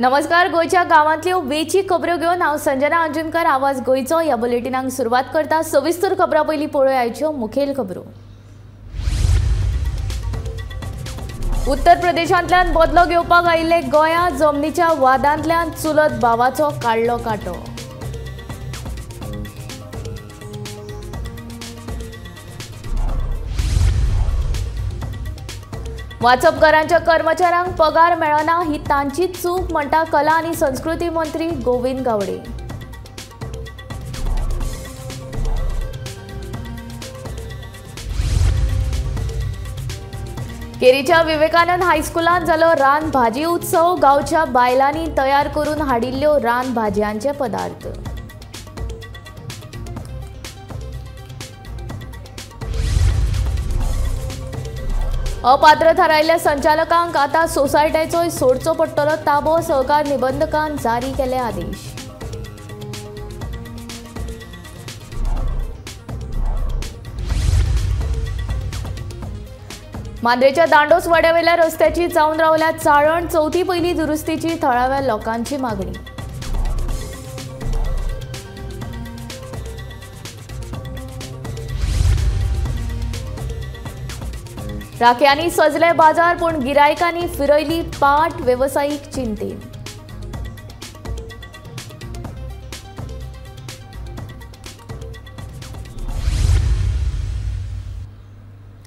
नमस्कार, गोंयच्या गांवांतल्यो वेची खबरो घेवन हांव संजना अंजुनकर आवाज गोंयचो ह्या बुलेटिनाक सुरवात करता। सविस्तर खबरां पयलीं पळोवया आयच्यो मुखेल खबरो। उत्तर प्रदेशांतल्यान बदलो घेवपाक आयिल्ले गोंया जमनीच्या वादांतल्यान चुलत भावाचो काडलो कांटो। वाचपघरांच्या कर्मचाऱ्यांक पगार मेळना ही तांची चूक म्हणटा कला आनी संस्कृती मंत्री गोविंद गावडे। केरीच्या विवेकानंद हायस्कुलांत जालो रान भाजी उत्सव, गांवच्या बायलांनी तयार करून हाडिल्ल्यो रान भाजयांचे पदार्थ। अपात्र थारायल्ल्या संचालकांक आतां सोसायटीचोय सोडचो पडटलो ताबो, सहकार निबंधकान जारी केले आदेश। मांद्रेच्या दांडोस वाड्यावेल्या रस्त्याची जावन रावल्या चाळण, चवथी पयली दुरुस्तीची थळाव्या लोकांची मागणी। राख्यांनी सजले बाजार, पूण गिरायकांनी फिरयली पाट, वेवसायीक चिंतेन।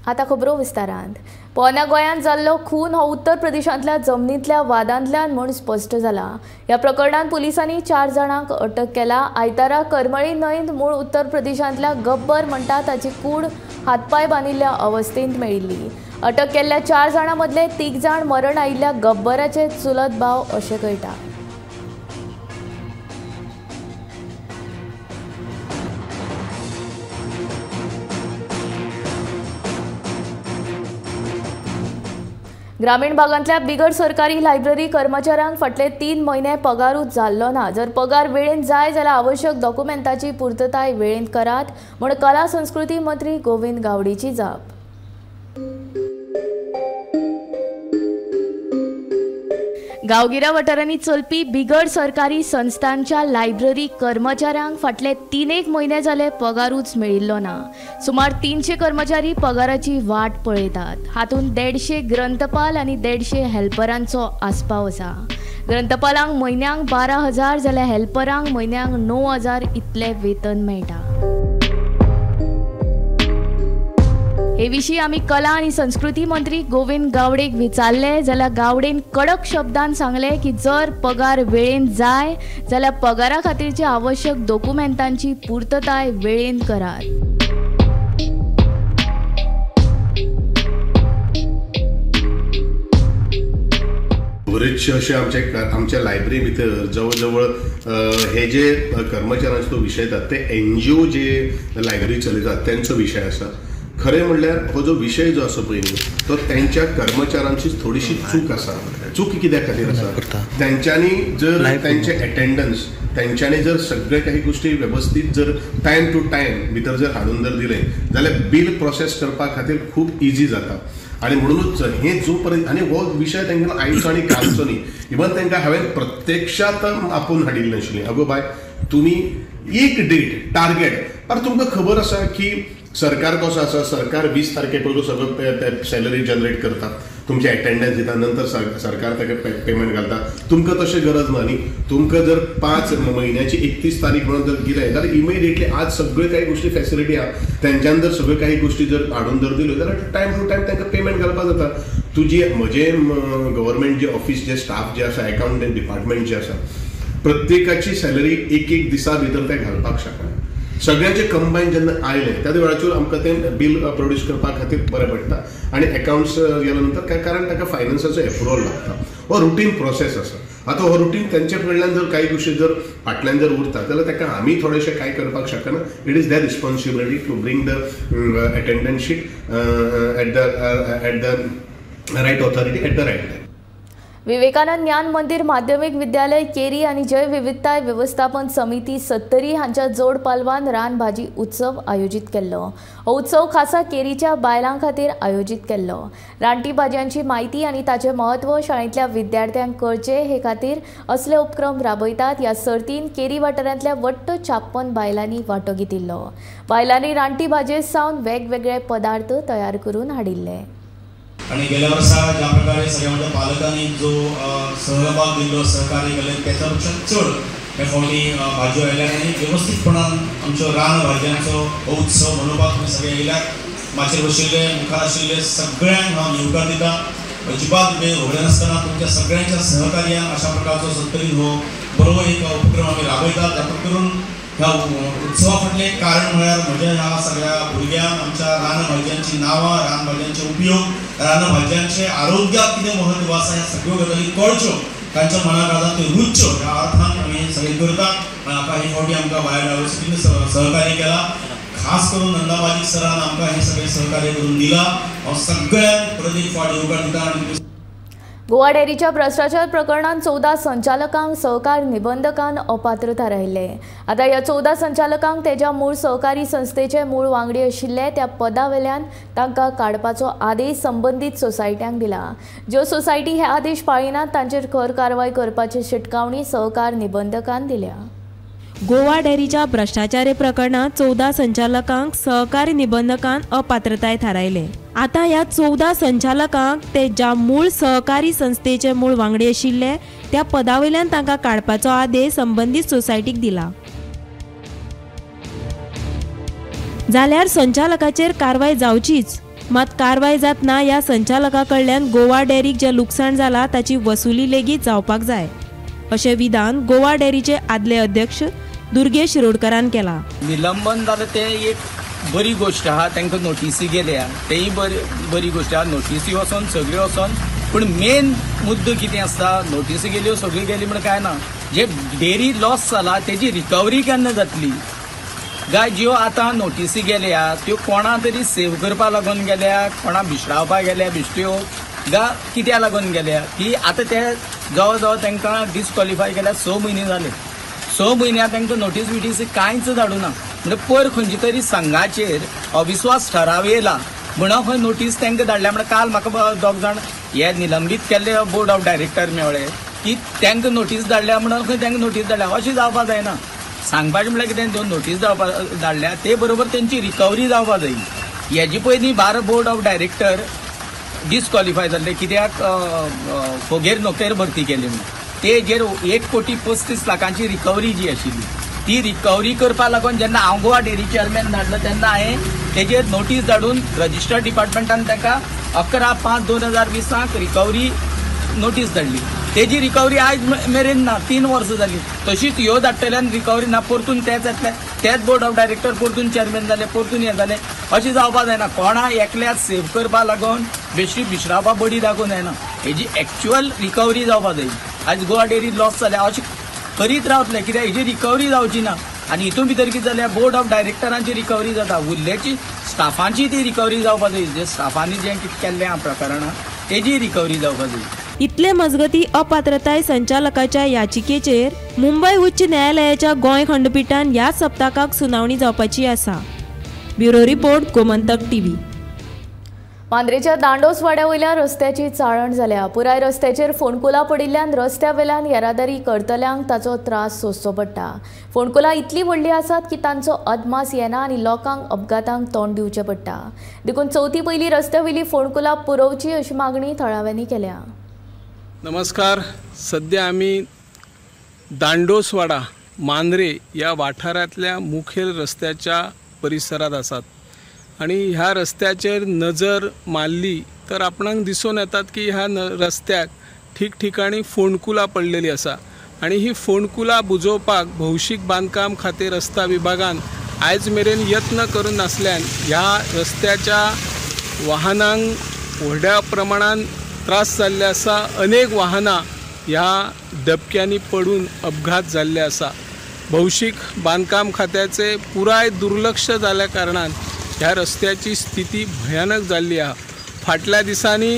आतां खबरो विस्तारांत। पोरण्या गोंयांत जाल्लो खून हो उत्तर प्रदेशांतल्या जमनींतल्या वादांतल्यान म्हूण स्पश्ट जाला। ह्या प्रकरणांत पुलिसांनी 4 जाणांक अटक केला। आयतारा करमळी न्हंयंत मूळ उत्तर प्रदेशांतल्या गब्बर म्हणटा ताची कूड हातपाय बांदिल्ल्या अवस्थेंत मेळिल्ली। अटक केल्ल्या 4 जाणां मदले 3 जाण मरण आयिल्ल्या गब्बराचे चुलत भाव अशें कळटा। ग्रामीण भागांतल्या बिगर सरकारी लायब्ररी कर्मचाऱ्यांक फाटले 3 म्हयने पगारूच जाल्लो ना। जर पगार वेळेन जाय जाल्यार आवश्यक डॉक्युमेंटाची पुर्तताय वेळेन करात म्हूण कला संस्कृती मंत्री गोविंद गावडेची जाप। गांवगिऱ्या वाठारांनी चलपी बिगर सरकारी संस्थांच्या लायब्ररी कर्मचाऱ्यांक फाटले 3 म्हयने जाले पगारूच मेळिल्लो ना। सुमार 300 कर्मचारी पगाराची वाट पळयतात। हातूंत 150 ग्रंथपाल आनी 150 हेल्परांचो आस्पाव आसा। ग्रंथपालांक म्हयन्यांक 12,000 जाल्यार हेल्परांक म्हयन्यांक 9,000 इतलें वेतन मेळटा। हे विशीं आमी कला आनी संस्कृती मंत्री गोविंद गावडेक विचारले जाल्यार गावडेन कडक शब्दान सांगले की जर पगार वेळेन जाय जाल्यार पगारा खातीरच्या आवश्यक डॉक्युमेंटांची पुर्तताय वेळेन करात। बरेचशे अशे आमच्या लायब्ररी भितर जवळ जवळ हे जे कर्मचाऱ्यांचो तो विशय येता ते एनजीओ जे लायब्ररी चलयतात तेंचो विशय आसा। खरें म्हणल्यार हो जो विशय जो आसा पळय न्ही तो तेंच्या कर्मचाऱ्यांची थोडीशी चूक आसा। चूक कित्या खातीर आसा, तेंच्यांनी जर तेंचे एटेंडन्स तेंच्यांनी जर सगळे काही गोष्टी वेवस्थीत जर टायम टू टायम भितर जर हाडून जर दिलें जाल्यार बील प्रोसेस करपा खातीर खूब इजी जाता। आनी म्हणूनच हे जो पर्यंत आनी हो विशय तेंकां आयचो आनी कालचो न्ही, इवन तेंकां हांवें प्रत्यक्षांत आपोवन हाडिल्लें आशिल्लें। अगो बाय, तुमी एक डेट टार्गेट, पर तुमकां खबर आसा की सरकार कसो आसा, सरकार 20 तारखे पर्यंत सगळो सॅलरी जनरेट करता, तुमचे एटेंडन्स दिता, नंतर सरकार ताका पेमेंट घालता। तुमकां तशें गरज ना न्ही, तुमकां जर 5 म्हयन्याची 31 तारीख म्हणून जर दिलें जाल्यार इमिडिएटली आज सगळ्यो काही गोष्टी फॅसिलिटी आहा, तेंच्यान जर सगळ्यो काही गोष्टी जर हाडून जर दिल्यो जाल्यार टायम टू टायम तांकां पेमेंट घालपाक जाता। तुजी म्हजें गव्हर्मेंट जे ऑफिस जे स्टाफ जे आसा, एकाउंटंट डिपार्टमेंट जे आसा, प्रत्येकाची सॅलरी एक एक दिसा भितर ते घालपाक शकना। सगळ्यांचे कंबायन जेन्ना आयले त्या वेळाचेर आमकां तें बील प्रोड्यूस करपा खातीर बरें पडटा आनी एकाउंट्स गेल्या नंतर काय, कारण ताका फायनान्साचो एप्रुवल लागता। हो रुटीन प्रोसेस आसा। आतां हो रुटीन तेंचे कडल्यान जर काही गोश्टी जर फाटल्यान जर उरता जाल्यार ताका आमी थोडेशें कांय करपाक शकना। It is their responsibility to bring the attendance sheet at the right authority at the right time. Vivekananda ज्ञान मंदिर माध्यमिक विद्यालय केरी आनी जैव विविधताय व्यवस्थापन समिती सत्तरी हांच्या जोड पालवान रान भाजी उत्सव आयोजीत केल्लो। हो उत्सव खासा केरीच्या बायलां खातीर आयोजीत केल्लो। रानटी भाजयांची म्हायती आनी ताचें म्हत्व शाळेंतल्या विद्यार्थ्यांक कळचें हे खातीर असले उपक्रम राबयतात। ह्या सर्तीन केरी वाठारांतल्या वट्ट 56 बायलांनी वांटो घेतिल्लो। बायलांनी रानटी भाजये सावन वेगवेगळे पदार्थ तयार करून हाडिल्ले। आणि गेल्या वर्सा ज्या प्रकारे सगळ्या म्हज्या पालकांनी जो सहभाग दिल्लो, सहकार्य केलें, त्याच्या पेक्षा चड हे फावटी भाजयो आयल्यात आनी वेवस्थीतपणान आमच्यो रान भाजयांचो हो उत्सव मनोवपाक तुमी सगळे येयल्यात। माचयेर बशिल्ले, मुखार आशिल्ले सगळ्यांक हांव येवकार दिता। अजिबात वेळ वगडायनासतना तुमच्या सगळ्यांच्या सहकार्यान अशा प्रकारचो सत्तरीन हो बरो एक उपक्रम आमी राबयतात। तातूंत करून ह्या उत्सवा फाटलें कारण म्हळ्यार म्हज्या ह्या सगळ्या भुरग्यांक आमच्या रानभाजयांची नांवां, रानभाजयांचे उपयोग, रानभाजयांचे आरोग्याक कितें म्हत्व आसा ह्या सगळ्यो गजाली कळच्यो, तांच्या मना काळजांत त्यो रुजच्यो ह्या अर्थान आमी सगळें करता। आनी आतां हे फावटी आमकां बायोडायवर्सिटीन सहकार्य केलां, खास करून नंदा बाजीक सरान आमकां हें सगळें सहकार्य करून दिलां। हांव सगळ्यांक परत एक फावट येवकार दिता। आनी गोवा डेअरीच्या भ्रष्टाचार प्रकरणात 14 संचालकांक सहकार निबंधकान अपात्र थारायले। आता ह्या 14 संचालकांक तेज्या मूळ सहकारी संस्थेचे मूळ वांगडी आशिल्ले त्या पदावेल्यान तांकां काडपाचो आदेश संबंदीत सोसायट्यांक दिला। ज्यो सोसायटी हे आदेश पाळिनात तांचेर खर कारवाय करपाची शिटकावणी सहकार निबंधकान दिल्या। गोवा डेअरीच्या भ्रष्टाचार प्रकरणात 14 संचालकांक सहकारी निबंधकान अपात्रताय थारायले। आता ह्या 14 संचालकांक ते ज्या मूळ सहकारी संस्थेचे मूळ वांगडी आशिल्ले त्या पदावयल्यान तांकां काडपाचो आदेश संबंदीत सोसायटीक दिला। जाल्यार संचालकाचेर कारवाय जावचीच, मात कारवाय जातना ह्या संचालका कडल्यान गोवा डेअरीक जें लुकसाण जाला ताची वसुली लेगीत जावपाक जाय अशें विधान गोवा डेअरीचे आदले अध्यक्ष दुर्गेश शिरोडकरान केला। निलंबन जालें तें एक बरी गोश्ट आहा, तांकां नोटीसी गेल्या तेय बरी गोश्ट आहा। नोटीसी वचोन सगळ्यो वचोन, पूण मेन मुद्दो कितें आसता, नोटीसी गेल्यो सगळ्यो गेली म्हण कांय ना, जे डेअरी लॉस जाला तेजी रिकवरी केन्ना जातली काय? ज्यो आतां नोटीसी गेल्या त्यो कोणा तरी सेव करपा लागून गेल्या, कोणा भिशरावपा गेल्या बिश्ट्यो गा कित्या लागून गेल्या की आतां ते जवळ जवळ तांकां डिस्क्वॉलिफाय केल्या 6 म्हयने जाले। 6 म्हयन्या तांकां नोटीस बिटीस कांयच धाडूना, म्हणजे पयर खंयचे तरी संघाचेर अविस्वास ठराव येयला म्हणून खंय नोटीस तांकां धाडल्या। म्हणल्यार काल म्हाका दोग जाण हे निलंबीत केल्ले बोर्ड ऑफ डायरेक्टर मेळ्ळे की तांकां नोटीस धाडल्या म्हणून खंय तांकां नोटीस धाडल्या। अशें जावपा जायना। सांगपाचें म्हणल्यार कितें, त्यो नोटीस धाडल्या ते बरोबर तेंची रिकवरी जावपा जाय। हेजे पयलीं 12 बोर्ड ऑफ डायरेक्टर डिस्क्वॉलिफाय जाल्ले कित्याक फोगेर नोकर भरती केली म्हणून। तेजेर 1,35,00,000 रिकवरी जी आशिल्ली ती रिकवरी करपा लागून जेन्ना हांव गोवा डेअरी चेअरमॅन धाडलो तेन्ना हांवें तेजेर नोटीस धाडून रजिस्टर डिपार्टमेंटान ताका 11/5/2020 रिकवरी नोटीस धाडली। तेजी रिकवरी आयज मेरेन ना, 3 वर्सां जाली। तशीच ह्यो धाडटल्यान रिकवरी ना, परतून तेच येतले, तेच बोर्ड ऑफ डायरेक्टर परतून चेअरमॅन जाले, परतून हें जालें। अशें जावपा जायना। कोणा एकल्याक सेव करपा लागून बेश्टी भिशरावपा बडी दाखोवंक जायना, हेजी एक्च्युअल रिकवरी जावपा जाय। आयज गोवा डेअरी लॉस जाल्या अशें करीत रावतले कित्याक हेजी रिकवरी जावची ना। आनी हितून भितर कितें जाल्यार बोर्ड ऑफ डायरेक्टरांची रिकवरी जाता, उरल्याची स्टाफांची ती रिकवरी जावपा जाय। जे स्टाफांनी जें कितें केल्लें आहा प्रकरणां तेजी रिकवरी जावपा जाय। इतले मजगती अपात्रताय संचालकाच्या याचिकेचेर मुंबय उच्च न्यायालयाच्या गोंय खंडपीठान ह्या सप्तकाक सुनावणी जावपाची आसा। Bureau report, Gomantak TV. मांद्रेच्या दांडोस वाड्या वयल्या रस्त्याची चाळण जाल्या। पुराय रस्त्याचेर फोंडकुलां पडिल्ल्यान रस्त्या वेल्यान येरादारी करतल्यांक ताचो त्रास सोंसचो पडटा। फोंडकुलां इतलीं व्हडलीं आसात की तांचो अदमास येना आनी लोकांक अपघातांक तोंड दिवचें पडटा। देखून चवथी पयलीं रस्त्या वयलीं फोंडकुलां पुरोवची अशी मागणी थळाव्यांनी केल्या। नमस्कार, सध्या आमी दांडोसवाडा मांद्रे या वाठारांतल्या मुखेल रस्त्याच्या परिसरात आसात आनी ह्या रस्त्याचेर नजर मारली तर आपणाक दिसून येतात की ह्या रस्त्याक ठिकठिकाणी फोंडकुलां पडलेली आसा आनी ही फोंडकुलां बुजोवपाक भौशीक बांदकाम खातें रस्ता विभागान आयज मेरेन यत्न करून नासल्यान ह्या रस्त्याच्या वाहनांक व्हडा प्रमाणान त्रास जाल्ले आसा। अनेक वाहनां ह्या डबक्यांनी पडून अपघात जाल्ले आसा। भौशीक बांदकाम खात्याचे पुराय दुर्लक्ष जाल्ल्या कारणान ह्या रस्त्याची स्थिती भयानक जाल्ली आसा। फाटल्या दिसांनी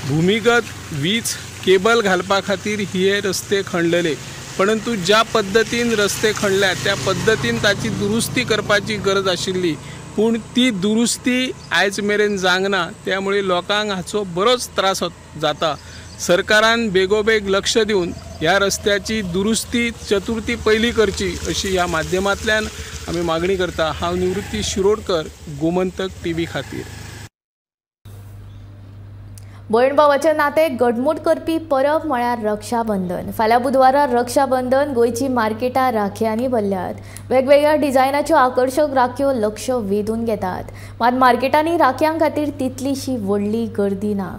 भूमिगत वीज केबल घालपा खातीर हे रस्ते खणलेले, परंतु ज्या पद्दतीन रस्ते खणल्या त्या पद्दतीन ताची दुरुस्ती करपाची गरज आशिल्ली, पूण ती दुरुस्ती आयज मेरेन जावंक ना. त्यामुळे लोकांक हाचो बरोच त्रास जाता. सरकारान बेगोबेग लक्ष दिवन ह्या रस्त्याची दुरुस्ती चतुर्थी पयली करची अशी ह्या माध्यमांतल्यान आमी मागणी करता. हांव निवृत्ती शिरोडकर, गोमंतक टीव्ही खातीर. भयण भावाचें नातें घटमूट करपी परब म्हळ्यार रक्षाबंधन. फाल्यां बुधवारा रक्षाबंधन. गोंयची मार्केटां राखयांनी भरल्यात. वेगवेगळ्या डिझायनाच्यो आकर्शक राखयो लक्ष वेधून घेतात. मात मार्केटांनी राखयां खातीर तितलीशी व्हडली गर्दी ना.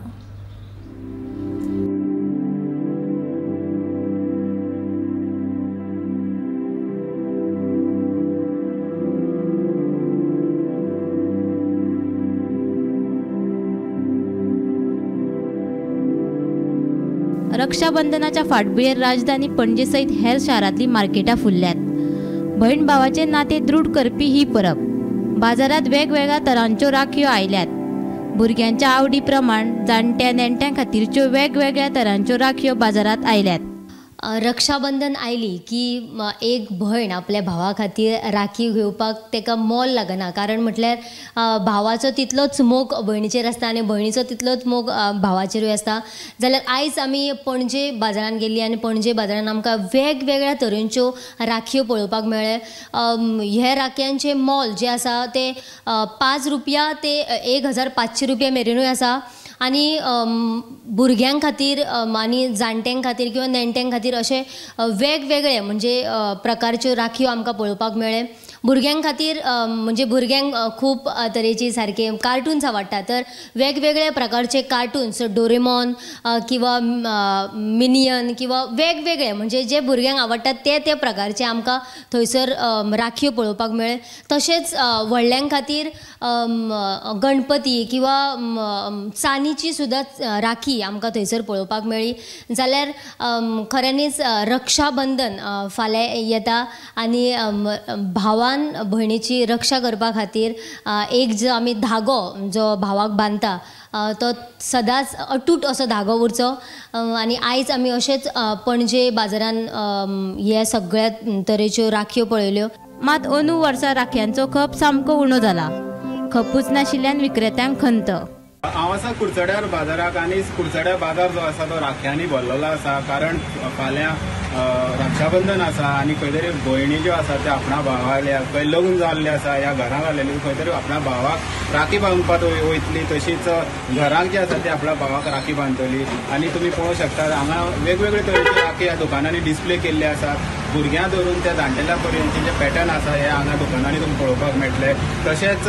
रक्षाबंधनाच्या फाटभुंयेर राजधानी पणजे सयत हेर शारांतलीं मार्केटां फुल्ल्यात. भयण भावाचें नातें दृढ करपी ही परब. बाजारांत वेगवेगळ्या तरांच्यो राखयो आयल्यात. भुरग्यांच्या आवडी प्रमाण जाणट्या नेणट्यां खातीरच्यो वेगवेगळ्या तरांच्यो राखयो बाजारांत आयल्यात. रक्षाबंधन आयली की एक भयण आपल्या भावा खातीर राखी घेवपाक ताका मोल लागना, कारण म्हटल्यार भावाचो तितलोच मोग भयणीचेर आसता आनी भयणीचो तितलोच मोग भावाचेरूय आसता. जाल्यार आयज आमी पणजे बाजारान गेली आनी पणजे बाजारान आमकां वेगवेगळ्या तरेंच्यो राखयो पळोवपाक मेळ्ळे. हे राखयांचे मोल जे आसा ते 5 रुपया ते 1500 रुपया मेरेनूय आसा आनी भुरग्यां खातीर आनी जाणट्यां खातीर किंवा नेणट्यां खातीर अशे वेगवेगळे म्हणजे प्रकारच्यो राखयो आमकां पळोवपाक मेळ्ळे. भुरग्यां खातीर म्हणजे भुरग्यांक खूब तरेची सारके कार्टून्स आवडटा, तर वेगवेगळ्या प्रकारचे कार्टून्स डोरेमॉन किंवा मिनियन किंवा वेगवेगळे म्हणजे जे भुरग्यांक आवडटात ते ते प्रकारचे आमकां थंयसर राखयो पळोवपाक मेळ्ळे. तशेंच व्हडल्यां खातीर गणपती किंवा चांदीची सुद्दां राखी आमकां थंयसर पळोवपाक मेळ्ळी. जाल्यार खऱ्यांनीच रक्षाबंधन फाल्यां येता आनी भावान भयणीची रक्षा करपा खातीर एक जो आमी धागो जो भावाक बांदता तो सदांच अटूट असो धागो उरचो. आनी आयज आमी अशेंच पणजे बाजारान हे सगळ्या तरेच्यो राखयो पळयल्यो. मात अंदू वर्सा राखयांचो खप सामको उणो जाला. खपूच नाशिल्ल्यान विक्रेत्यांक खंत. हांव आसा कुडचड्यार बाजाराक आनी कुडचड्या बाजार जो आसा तो राखयांनी भरलेलो आसा, कारण फाल्यां रक्षाबंधन आसा आनी खंय तरी भयणी ज्यो आसा त्यो आपणा भावाल्या खंय लग्न जाल्ले आसा ह्या घरांत जाल्ले खंय तरी आपणा भावाक राखी बांदपाक वयतली, तशीच घरांक जे आसा ते आपल्या भावाक राखी बांदतली. आनी तुमी पळोवंक शकता हांगा वेगवेगळे तरेचे राखी ह्या दुकानांनी डिस्प्ले केल्ले आसात. भुरग्यां धरून त्या जाणटेल्या पर्यंतचे जे पॅटर्न आसा हे हांगा दुकानांनी तुमकां पळोवपाक मेळटले. तशेंच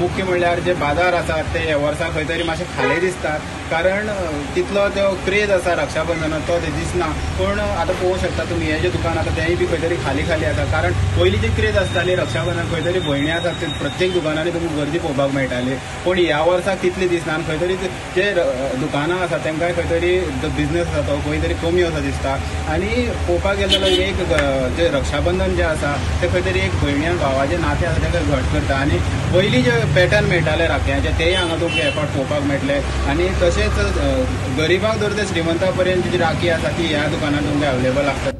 मुख्य म्हणल्यार जे बाजार आसात ते ह्या वर्सा खंय तरी मातशे खाले दिसतात, कारण तितलो जो क्रेज आसा रक्षाबंधनाचो तो दिसना. पूण आतां पळोवंक शकता तुमी हे जे दुकान आसा तेंय बी खंय तरी खाली खाली आसा, कारण पयलीं जी क्रेज आसताली रक्षाबंधन खंय तरी भयणी आसात ते प्रत्येक दुकानांनी तुमकां गर्दी पळोवपाक मेळटाली, पूण ह्या वर्साक तितली दिसना. आनी खंय तरी जे दुकानां आसा तांकां खंय तरी बिजनेस आसा तो खंय तरी कमी असो दिसता. आनी पळोवपाक गेले जाल्यार एक जे रक्षाबंधन जें आसा तें खंय तरी एक भयणी आनी भावाचें नातें आसा तांकां घट करता. आनी पयलीं जे पॅटर्न मेळटाले राखयांचे तेय हांगा तुमकां हे फावट पळोवपाक मेळटले. आनी तशेंच गरिबाक धरून ते श्रीमंता पर्यंत जी राखी आसा ती ह्या दुकानात तुमकां अवेलेबल आसता.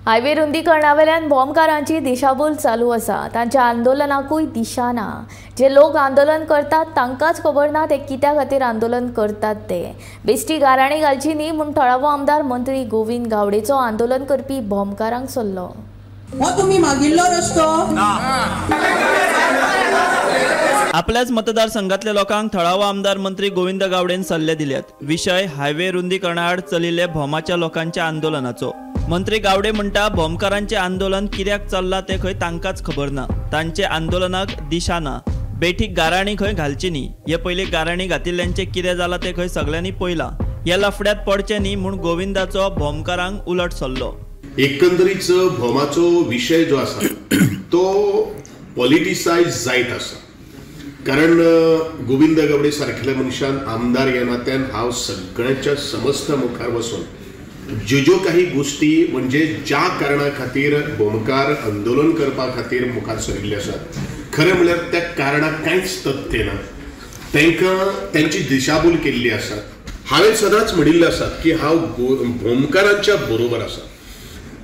हायवे रुंदीकरणावेल्यान भोंवकारांची दिशाभूल चालू आसा. तांच्या आंदोलनाकूय दिशा ना. जे लोक आंदोलन करतात तांकांच खबर ना ते कित्या खातीर आंदोलन करतात ते. बेश्टी गाराणी घालची न्ही म्हूण थळावो आमदार मंत्री गोविंद गावडेचो आंदोलन करपी भोंवकारांक सल्लो. हो तुमी मागिल्लो रस्तो. आपल्याच मतदारसंघातल्या लोकांक थळावो आमदार मंत्री गोविंद गावडेन सल्ले दिल्यात. विशय हायवे रुंदीकरणाआड चलिल्ले भोमाच्या लोकांच्या आंदोलनाचो. मंत्री गावडे म्हणटा भोमकारांचे आंदोलन कित्याक चल्ला ते खंय तांकांच खबर ना. तांचे आंदोलनाक दिशा ना. बेठीक गाराणी खंय घालची न्ही. हे पयलीं गाराणी घातिल्ल्यांचे कितें जाला ते खंय सगळ्यांनी पळयलां. ह्या लफड्यांत पडचें न्ही म्हूण गोविंदाचो भोमकारांक उलट सल्लो. एकंदरीच भोमाचो विशय जो आसा तो पॉलिटिसायज जायत आसा, कारण गोविंद गावडे सारकेल्या मनशान आमदार ह्या नात्यान हांव सगळ्यांच्या समस्त मुखार बसून ज्यो ज्यो काही गोष्टी म्हणजे ज्या कारणा खातीर भोमकार आंदोलन करपा खातीर मुखार सरिल्ले आसात, खरें म्हणल्यार त्या कारणाक कांयच तथ्य ना. तांकां तांची दिशाभूल केल्ली आसा. हांवें सदांच म्हणिल्लें आसा की हांव भोमकारांच्या बरोबर आसा,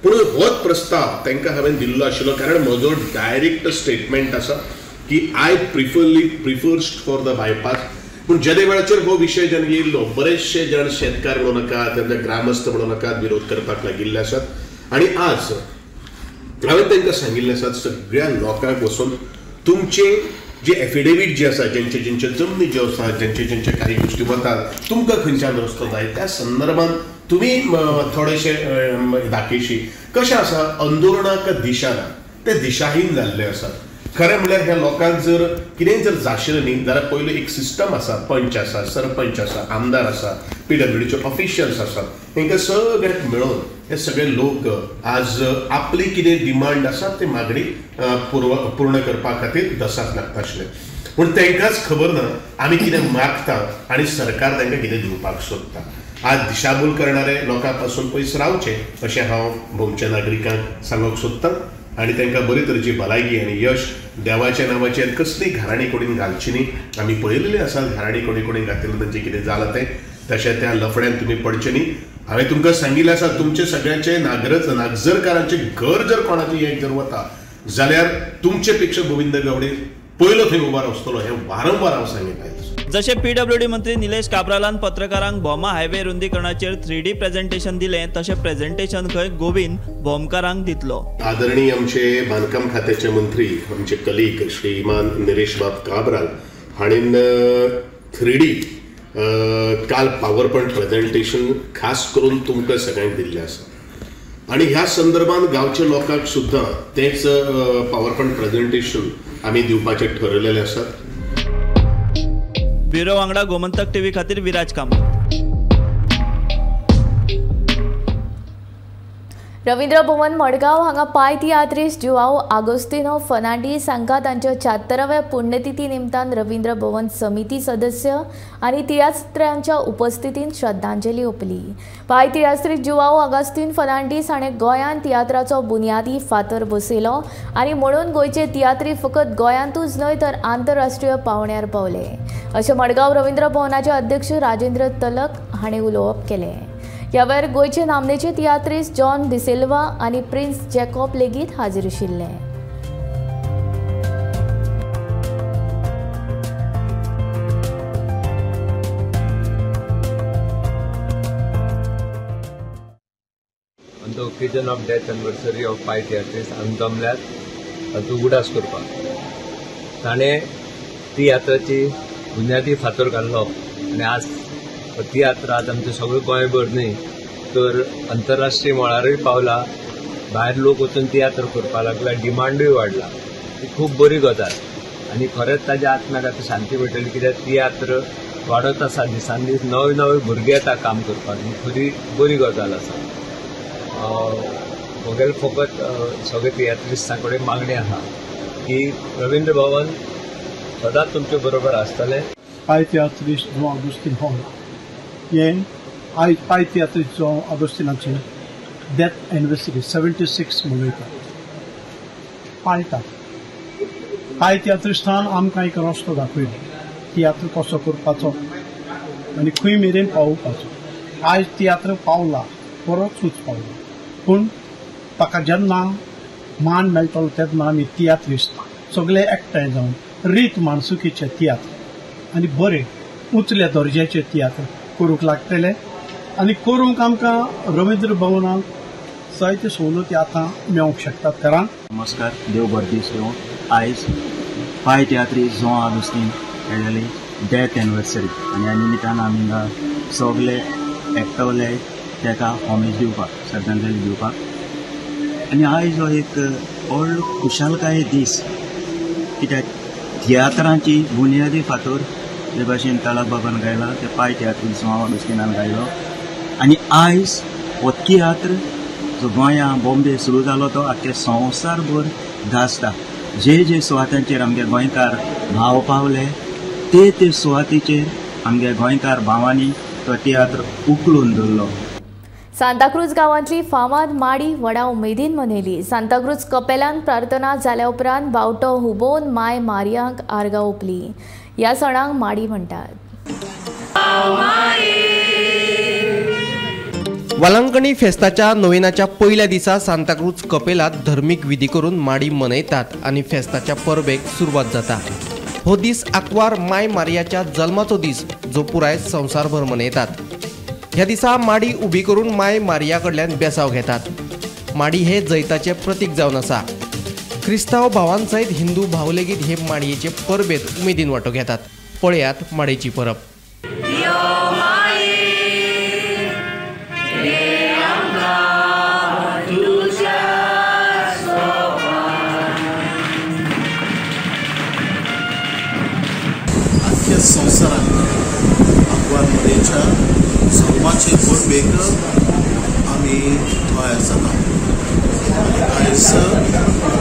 पूण होच प्रस्ताव तांकां हांवें दिल्लो आशिल्लो, कारण म्हजो डायरेक्ट स्टेटमेंट आसा की I prefers for the bypass. पूण जेदे वेळाचेर हो विशय जेन्ना येयल्लो, बरेचशे जाण शेतकार म्हणूं नाकात, तेंच्या ग्रामस्थ म्हणूं नाकात, विरोध करपाक लागिल्ले आसात. आनी आज हांवें तांकां सांगिल्लें आसा सगळ्या लोकांक वचून तुमचे जे एफिडेवीट जे आसा, जेंचे जेंचे जमनी ज्यो आसा, जेंचे जेंचे काही गोश्टी वतात, तुमकां खंयच्यान रस्तो जाय त्या संदर्भात तुमी थोडेशे दाखयशी. कशें आसा, आंदोलनाक दिशा ना, ते दिशाहीन जाल्ले आसात. खरें म्हणल्यार ह्या लोकांक जर कितेंय जर जाशिल्लें न्ही जाल्यार पयलो एक सिस्टम आसा, पंच आसा, सरपंच आसा, आमदार आसा, PWDचे ऑफिशियल्स आसात, तांकां सगळ्यांक मेळून हे सगळे लोक आज आपली कितें डिमांड आसा ती मागणी पूर्ण करपा खातीर दसाक लागता आशिल्ले. पूण तांकांच खबर ना आमी कितें मागता आनी सरकार तांकां कितें दिवपाक सोदता. आज दिशाभूल करणारे लोकां पासून पयस रावचें अशें हांव भोमच्या नागरिकांक सांगूंक सोदतां आनी तांकां बरी तरेची भलायकी आनी यश देवाच्या नांवाचेर कसली घाराणी कोणीन घालची न्ही. आमी पळयलेली आसा घाराणी कोणी कोणी घातिल्लें तांचें कितें जालां तें, तशें त्या लफड्यान तुमी पडचें न्ही. हांवें तुमकां सांगिल्लें आसा, तुमचे सगळ्यांचे नागझरकारांचें घर जर कोणाचें एक जर वता जाल्यार तुमचे पेक्षा गोविंद गावडे पयलो थंय उबो आसतलो, हें वारंवार हांव सांगिल्लें. जशें PWD मंत्री निलेश काब्रालान पत्रकारांक भोमा हायवे रुंदीकरणाचेर 3D presentation दिलें, तशें प्रेझेंटेशन खंय गोविंद भोमकारांक दितलो. आदरणीय आमचे बांदकाम खात्याचे मंत्री आमचे कलीग श्रीमान निलेश बाब काब्राल हाणें 3D काल पावर पॉयंट प्रेझेंटेशन खास करून तुमकां सगळ्यांक दिल्लें आसा आनी ह्या संदर्भात गांवच्या लोकांक सुद्दां तेंच पावर पॉयंट प्रेझेंटेशन आमी दिवपाचें ठरयलेलें आसा. ब्युरो वांगडा गोमंतक टीव्ही खातीर विराज कामत. रवींद्र भवन मडगांव हांगा पाय तियात्रिस्त जुआव आगोस्तिनो फर्नांडीस हांकां तांच्या 76व्या पुण्यतिथी निमतान रवींद्र भवन समिती सदस्य आनी तियात्र्यांच्या उपस्थितीन श्रद्धांजली ओंपली. पाय तियात्रिस्त जुआव आगोस्तीन फर्नांडीस हाणें गोंयांत तियात्राचो बुन्यादी फातर बसयलो आनी म्हणून गोंयचे तियात्री फकत गोंयांतूच न्हय तर आंतरराष्ट्रीय पावंड्यार पावले, अशें मडगांव रवींद्र भवनाचे अध्यक्ष राजेंद्र तलक हाणें उलोवप केलें. ह्या वेळार गोंयचे नामनेचे तियात्रिस्त जॉन डिसिल्वा आनी प्रिन्स जॅकॉब लेगीत हाजीर आशिल्ले. On the occasion of death anniversary of Pai Tiatrist आमी जमल्यात ताचो उगडास करपाक. ताणें तियात्राची बुन्यादी फातर घाल्लो आनी आज तियात्र आज आमचें सगळें गोंयभर न्हय तर अंतरराष्ट्रीय मळारूय पावला. भायर लोक वचून तियात्र करपाक लागला, डिमांडूय वाडला. ही खूब बरी गजाल आनी खरेंच ताज्या आत्म्याक आतां शांती मेळटली, कित्याक तियात्र वाडत आसा दिसान दीस, नवे नवे भुरगे येता काम करपाक. ही खरी बरी गजाल आसा. म्हगेलें फकत सगळे तियात्रिस्तां कडेन मागणें आसा की रवींद्र भवन सदांच तुमचे बरोबर आसतलें. पाय तियात्रिस्त जुआंव आगोस्तीन हॉल हें आयज पाय तियात्रिस्त जुआंव आगोस्तिनाचें डेथ एनिवर्सरी 76 मनयतात, पाळटात. पाय तियात्रिस्तान आमकां एक रस्तो दाखयलो, तियात्र कसो करपाचो आनी खंय मेरेन पावोवपाचो. आयज तियात्र पावला, बरोच उंच पावला, पूण ताका जेन्ना मान मेळटलो तेन्ना आमी तियात्रिस्त सगळे एकठांय जावन रीत माणसुकीचे तियात्र आनी बरे उंचल्या दर्ज्याचे तियात्र करूंक लागतले आनी करूंक आमकां रवींद्र भवनाक जायते सवलती आतां मेळूंक शकतात. कारण नमस्कार, देव बरें दीस दिवं. आयज पाय तियात्रिस्त जुआंव आगोस्तीन हेगेली डेथ एनिवर्सरी आनी ह्या निमित्तान आमी हिंगा सगळे एकटवले ताका होमेज दिवपाक, श्रद्धांजली दिवपाक. आनी आयज हो एक व्हडलो खुशालकाये दीस, कित्याक तियात्रांची बुन्यादी फातर जे भाशेन तळक बाबान गायला ते पाय तियात्रिस्त जुआंव आगोस्तिनान गायलो. आनी आयज हो तियात्र जो गोंया बॉम्बे सुरू जालो तो आख्खे संवसारभर गाजता. जे जे सुवातांचेर आमगे गोंयकार भाव पावले ते ते सुवातेचेर आमगे गोंयकार भावांनी तो तियात्र उखलून धरलो. सांताक्रूज गांवांतली फामाद माडी व्हडा उमेदीन मनयली. सांताक्रूज कपेलान प्रार्थना जाल्या उपरांत बावटो हुबोवन माय मारियांक आर्गां ओंपली. ह्या सणाक माडी म्हणटात. वालांकणी फेस्ताच्या नोवेनाच्या पयल्या दिसा सांताक्रूज कपेलात धर्मीक विधी करून माडी मनयतात आनी फेस्ताच्या परबेक सुरवात जाता। हो दीस आंकवार माय मारियाच्या जल्माचो दीस जो पुराय संवसारभर मनयतात। ह्या दिसा माडी उबी करून माय मारिया कडल्यान बेसाव घेतात। माडी हे जैताचे प्रतीक जावन आसा। क्रिस्तांव भावांसयत हिंदू भाव लेगीत हे माडयेचे परबेत उमेदीन वांटो घेतात। पळयात माडयेची परब। आख्या संवसारात आंकवार मारयेच्या जल्माचे परबेक आमी तयार जाता आनी आयज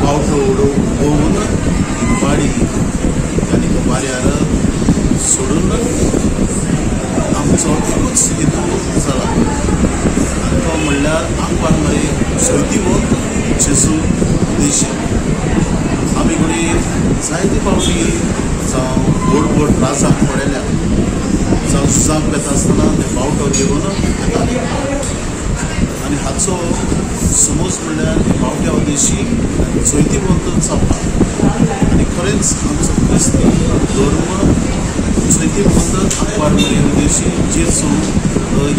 बावटो उडोवन माडी आनी वाऱ्यार सोडून आमचो एकूच हेतू जाला आनी तो म्हणल्यार आंकवार मारये जैतिवंत जेजू उद्देशी। आमी घडये जायते फावटी जावं व्हड व्हड त्रासाक पडिल्ल्या जावं झुजाक वेता आसतना ते बावटो घेवन येताले आनी हाचो समज म्हणल्यार हे बावट्या उद्देशी जैतिवंत जावपाक आनी खरेंच आमचो क्रिस्ती धर्म जैतिवंत आंकवार मारये उद्देशी जेजू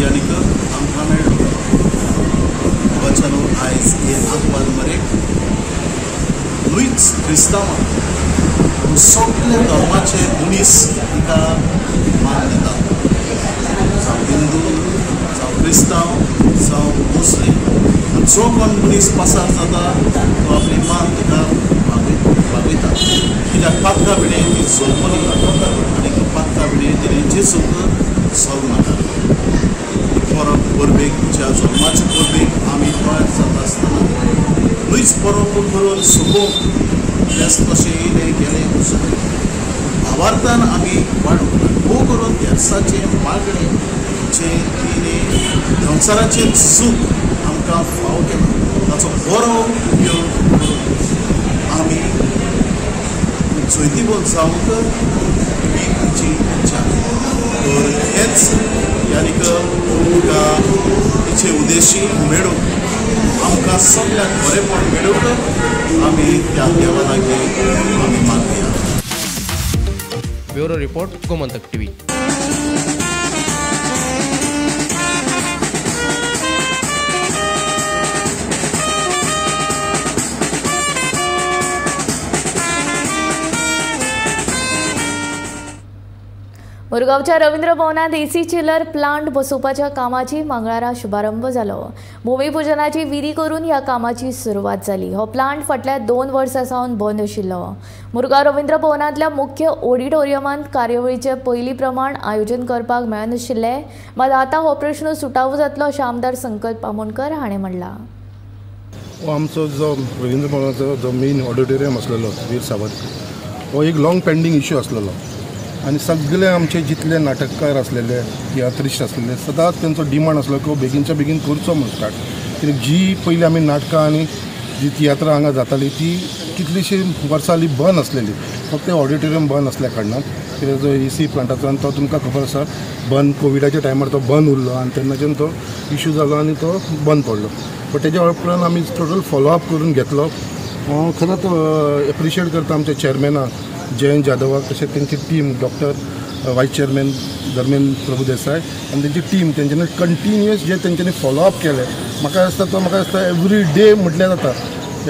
यानिक आमकां मेळ्ळो। वचनो आयज हे आंकवार मारयेक न्हूच क्रिस्तांवांक सगळे धर्माचे मनीस तिका मान दितात, जावं हिंदू जावं क्रिस्तांव जावं मुस्लीम। आनी जो कोण मनीस पासार जाता तो आपली मान तिका भागयता कित्याक पातका विणें ती जल्मली आनी पातका विणें तिणें जेजूक जल्म घालो। परब परबेक ज्या जल्माचे परबेक आमी तयार जाता आसतना न्हूच परब करून सोंपोवंक फेस्त कशें येयलें गेलें वचून भावार्थान आमी वाडूंक भोव करून तेर्साचें मागणें जें तिणें संवसाराचें सूख आमकां फावो केलां ताचो बरो उपयोग करून आमी जैतिवंत जावंक ही तिची इच्छा। तर हेच यानिक तुका तिचे उद्देशी मेळूंक आमकां सगळ्यांक बरेंपण मेळूंक आमी त्या देवा लागीं आमी मागया। Bureau report, Gomantak TV. मुरगांवच्या Ravindra भवनात एसी चिलर प्लांट बसोवपाच्या कामाची मंगळारा शुभारंभ जालो। भूमिपूजनाची विधी करून ह्या कामाची सुरवात जाली। हो प्लांट फाटल्या 2 वर्सां सावन बंद आशिल्लो। मुरगांव रवींद्र भवनांतल्या मुख्य ऑडिटोरियमांत कार्यावळीचे पयली प्रमाण आयोजन करपाक मेळनाशिल्लें, मात आतां हो प्रश्न सुटावो जातलो अशें आमदार संकल्प आमोणकर हाणें म्हणलां। हो आमचो जो रवींद्र भवनाचो जो मेन ऑडिटोरियम आसलेलो वीर सावरकर, हो एक लॉंग पेंडींग इश्यू आसलेलो आनी सगळे आमचे जितले नाटककार आसलेले तियात्रिस्ट आसलेले सदांच तेंचो डिमांड आसलो की हो बेगीनच्या बेगीन करचो म्हूण स्टार्ट। कित्याक जी पयलीं आमी नाटकां आनी जी तियात्रां हांगा जाताली ती कितलीशीं वर्सां जालीं बंद आसलेली, फक्त ऑडिटोरियम बंद आसल्या कारणान। कित्याक जो ए सी प्लांटाचो आनी तो तुमकां खबर आसा बंद कोविडाच्या टायमार तो बंद उरलो आनी तेन्नाच्यान तो इशू जालो आनी तो बंद पडलो। बट तेज्या उपरांत आमी टोटल फॉलोअप करून घेतलो। हांव खरोच एप्रिशिएट करता आमच्या चेअरमॅनाक जयंत जाधवाक, तशेंच तेंची team doctor vice chairman Dharmendra Prabhudesai आनी तेंची टीम, तेंच्यांनी कंटिन्युअस जे तेंच्यांनी फॉलोअप केलें म्हाका दिसता तो म्हाका दिसता एवरी डे म्हटल्यार जाता,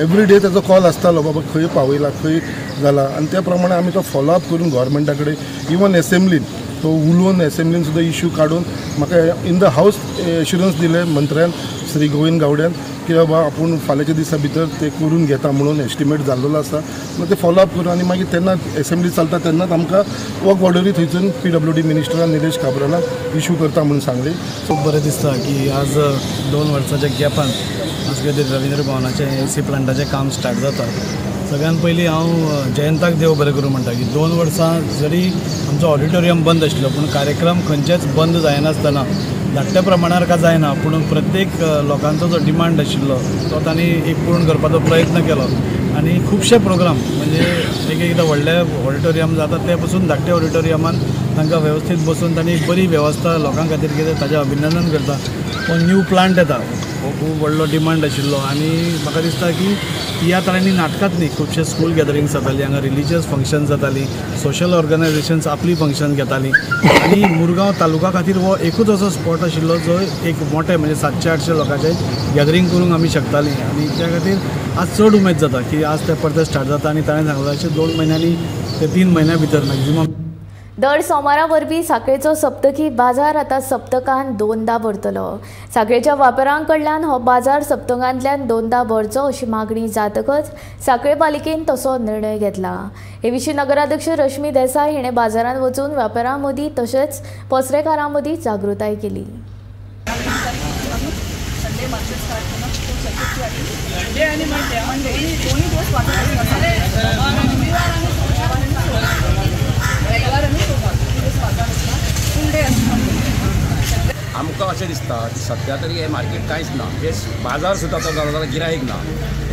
एवरी डे ताचो कॉल आसतालो बाबा खंय पावयला खंय जाला आनी त्या प्रमाणे आमी तो फॉलोअप करून गव्हर्मेंटा कडेन इवन एसेंब्लीन तो उलोवन एसेंब्लीन सुद्दां इश्यू काडून म्हाका इन the house एश्युरन्स दिलें मंत्र्यान श्री गोविंद गावड्यान की बाबा आपूण फाल्यांच्या दिसा भितर ते करून घेता म्हणून एस्टिमेट जाल्लो आसा। मागीर ते फॉलोअप करून आनी मागीर तेन्ना एसेंब्ली चलता तेन्नाच आमकां वर्क ऑर्डरी थंयसून PWD मिनिस्टरान निलेश काब्रालान इश्यू करता म्हणून सांगली। खूब बरें दिसता की आज 2 वर्साच्या गॅपान आज कितें रवींद्र भवनाचें ए सी प्लांटाचें काम स्टार्ट जाता। सगळ्यान पयलीं हांव जयंताक देव बरें करूं म्हणटा की 2 वर्सां जरी आमचो ऑडिटोरियम बंद आशिल्लो पूण कार्यक्रम खंयचेच बंद जायनासतना धाकट्या प्रमाणार का जायना पूण प्रत्येक लोकांचो जो डिमांड आशिल्लो तो तांणी एक पूर्ण करपाचो प्रयत्न केलो आनी खुबशे प्रोग्राम म्हणजे एक एकदां व्हडले ऑडिटोरियम जाता ते पसून धाकटे ऑडिटोरियमान तांकां वेवस्थीत बसून तांणी एक बरी वेवस्था लोकां खातीर केली, ताजें अभिनंदन करता। हो न्यू प्लांट येता, हो खूब व्हडलो डिमांड आशिल्लो आनी म्हाका दिसता की तियात्रांनी नाटकांत न्ही खुबशे स्कूल गॅदरिंग्स जातालीं, हांगा रिलिजियस फंक्शन जातालीं, सोशल ऑर्गनायजेशन्स आपली फंक्शन घेतालीं आनी मुरगांव तालुका खातीर हो एकूच असो स्पॉट आशिल्लो जो एक मोठे म्हणजे 700-800 लोकांचें गॅदरींग करूंक आमी शकतालीं आनी त्या खातीर आज चड उमेद जाता की आज ते परते स्टार्ट जाता आनी ताणें सांगलां अशें 2 म्हयन्यांनी ते 3 म्हयन्या भितर मॅक्झिमम. दर सोमारा वरवीं साखळेचो सप्तकी बाजार आतां सप्तकान 2दा भरतलो. साखळेच्या वापरां कडल्यान हो बाजार सप्तकांतल्यान 2दा भरचो अशी मागणी जातकच साखळे पालिकेन तसो निर्णय घेतला. हे विशीं नगराध्यक्ष रश्मी देसाय हिणें बाजारांत वचून व्यापाऱ्यां मदीं तशेंच पसरेकारां मदीं जागृताय केली. आमकां अशें दिसता की सद्या तरी हें मार्केट कांयच ना, हे बाजार सुद्दां आतां जालो जाल्यार गिरायक ना,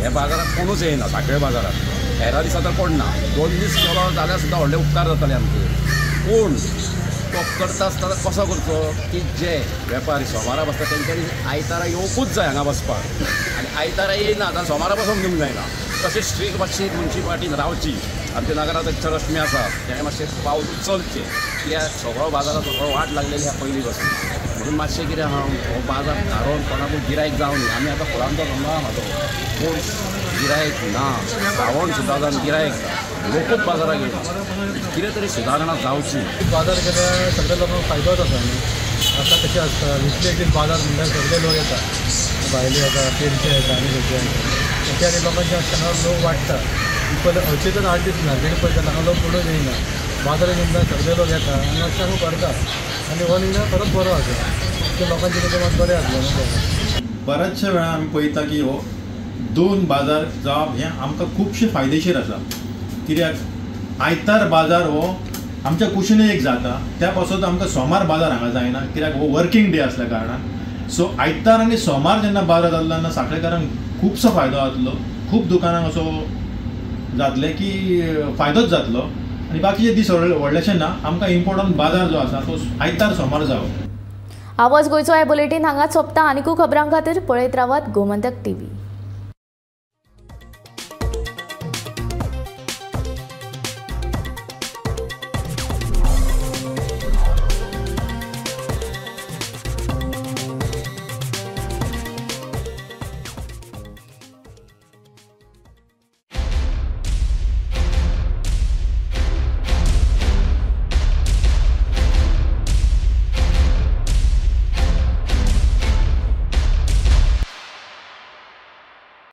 हे बाजारात कोणूच येयना साखळे बाजारात, हेरा दिसा तर कोण ना, 2 दीस केलो जाल्यार सुद्दां व्हडले उपकार जाताले आमचे. पूण तो करता आसतना कसो करचो की जे वेपारी सोमारा बसता तेंच्यांनी आयतारा येवकूच जाय हांगा बसपाक, आनी आयतारा येयना जाल्यार सोमारा बसूंक दिवंक जायना. तशेंच स्ट्रीक मातशी मुन्सिपाल्टीन रावची, आमचे नगराध्यक्ष रश्मी आसा तेणें मातशें पावल उचलचें, कित्याक सगळो बाजाराचो सगळो वाट लागलेली आहा पयलीं पासून, म्हणून मातशें कितें आहा हो बाजार थारोवन कोणाकूय गिरायक जावं न्ही. आमी आतां फुलांचो धंदो आहा म्हाजो, पूण गिरायक ना, श्रावण सुद्दां जावन गिरायक ना, लोकूच बाजाराक येना, कितें तरी सुदारणा जावची. बाजार केल्यार सगळ्या लोकांक फायदोच आसा न्ही. आतां कशें आसता विकले एक दीस बाजार म्हणल्यार सगळे लोक येता, भायले येता, पेडचे येता आनी खंयचे येता, त्या आनी लोकांचे आसतना लोक वाडटा. पयले हरशीं तर 8 दीस मार्केट पळयता हांगा लोक पडून येयना, बाजारान म्हणल्यार सगळे लोक येता आनी अशें भरता आनी हो निर्णय खरोच बरो आसा, ते लोकांचे कितें मात बरें आसलें न्हू. बऱ्याचशा वेळार आमी पळयता की हो 2 बाजार जावप हें आमकां खुबशें फायदेशीर आसा, कित्याक आयतार बाजार हो आमच्या कुशीनय एक जाता, त्या पासत आमकां सोमार बाजार हांगा जायना, कित्याक हो वर्कींग डे आसल्या कारणान. सो आयतार आनी सोमार जेन्ना बाजार जातलो तेन्ना साखळेकारांक खुबसो फायदो जातलो, खूब दुकानांक असो जातलें की फायदोच जातलो आनी बाकीचे दीस व्हडलेशे ना. आमकां इम्पोर्टंट बाजार जो आसा तो आयतार सोमार जावो. आवाज गोंयचो हे बुलेटीन हांगाच सोंपता. आनीकूय खबरां खातीर पळयत रावात गोमंतक टीव्ही.